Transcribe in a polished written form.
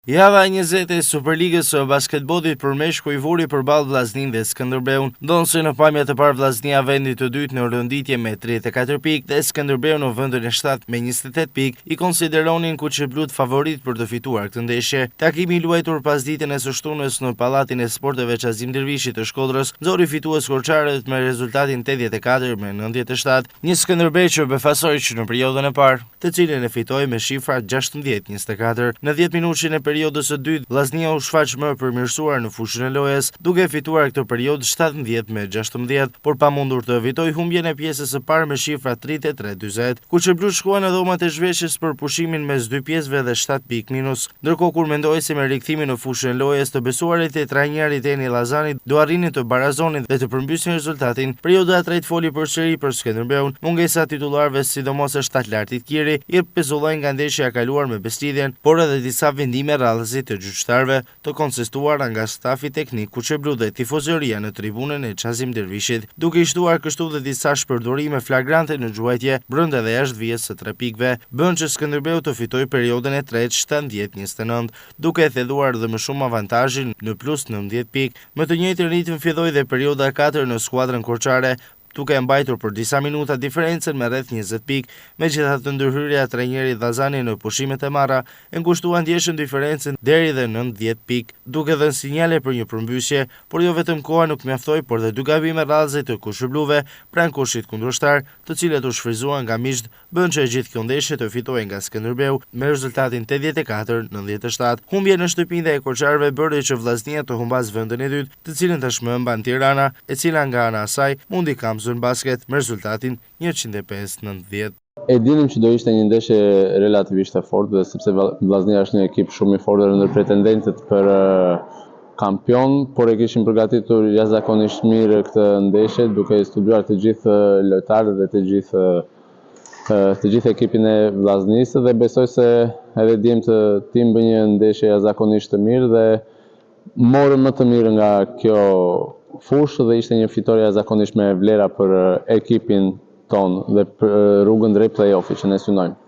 Java e 20 e Superligës së basketbollit për meshkuj vuri përballë Vllazninë dhe Skënderbeun. Ndonëse në pamje të parë Vllaznia vendit të dytë në renditje me 34 pikë dhe Skënderbeu në vendin e 7 me 28 pikë, i konsideronin kuqeblutë favorit për të fituar këtë ndeshje. Takimi i luajtur pasditen e së shtunës në Pallatin e Sporteve Qazim Dervishi të Shkodrës nxori fitues korçarët me rezultatin 84 me 97. Një Skënderbe që befasoi që në periodën e parë, të cilën e fitoi me shifra 16-24. Në 10 minutshin e periodës së dytë, Vllaznia u shfaq më e përmirësuar në fushën e lojës, duke fituar këtë periodë 17 me 16, por pa mundur të evitojë humbjen e pjesës së parë me shifra 33-40. Kuqeblutë shkuan në dhomat e zhveshjes për pushimin mes dy pjesëve dhe 7 pikë minus. Ndërkohë kur mendohej se me rikthimin në fushën e lojës të besuarit e trajnerit Eni Llazani do arrinin të barazonin dhe të përmbysnin rezultatin, perioda e tretë foli përsëri për Skënderbeun. Mungesa e titullarëve, sidomos e shtatlartit Kiri, i pezulloi nga ndeshja e kaluar me Besëlidhjen, por edhe disa vendime radhazi të gjyqtarëve, të kontestuara nga stafi teknik kuqeblu dhe tifozëria në tribunën e Qazim Dervishit, duke i shtuar kështu dhe disa shpërdorime flagrante në gjuajtje, brenda dhe jashtë vijës së tre pikëve, bënë që Skënderbeu të fitojë periodën e tretë 70-29, duke e thelluar dhe më shumë avantazhin në plus 19 pikë. Me të njëjtin ritëm filloi dhe perioda e katërt në skuadrën korçare, duke e mbajtur për disa minuta diferencën me rreth 20 pikë. Megjithatë ndërhyrja e trajnerit Llazani në pushimet e marra e ngushtua ndjeshëm diferencën deri dhe 90 pikë, duke dhënë sinjale për një përmbysje, por jo vetëm koha nuk mjaftoi, por dhe dy gabime radhazi të kuqebluve pranë koshit kundërshtar, të cilët u shfrytëzuan nga miqtë, bënë që e gjithë kjo ndeshje të fitohej nga Skënderbeu me rezultatin 84-97. Humbja në shtëpi ndaj korçarëve bëri që Vllaznia të humbasë vendin e dytë, të cilën tashmë e mban Tirana, e cila nga ana e saj mundi Kamzën Basket me rezultatin 105-90. E dinim që do ishte një ndeshje relativisht e fortë dhe sepse Vllaznia është një ekip shumë i fortë dhe ndër pretendentët për kampion, por e kishim përgatitur jashtëzakonisht mirë këtë ndeshje duke studiuar të gjithë lojtarët dhe të gjithë ekipin e Vllaznisë dhe besoj se edhe djemtë tim bënë një ndeshje jashtëzakonisht të mirë dhe morëm më të mirë nga kjo fushë dhe ishte një fitore jashtëzakonisht me vlera për ekipin tonë dhe për rrugën drejt play-offit që ne synojmë.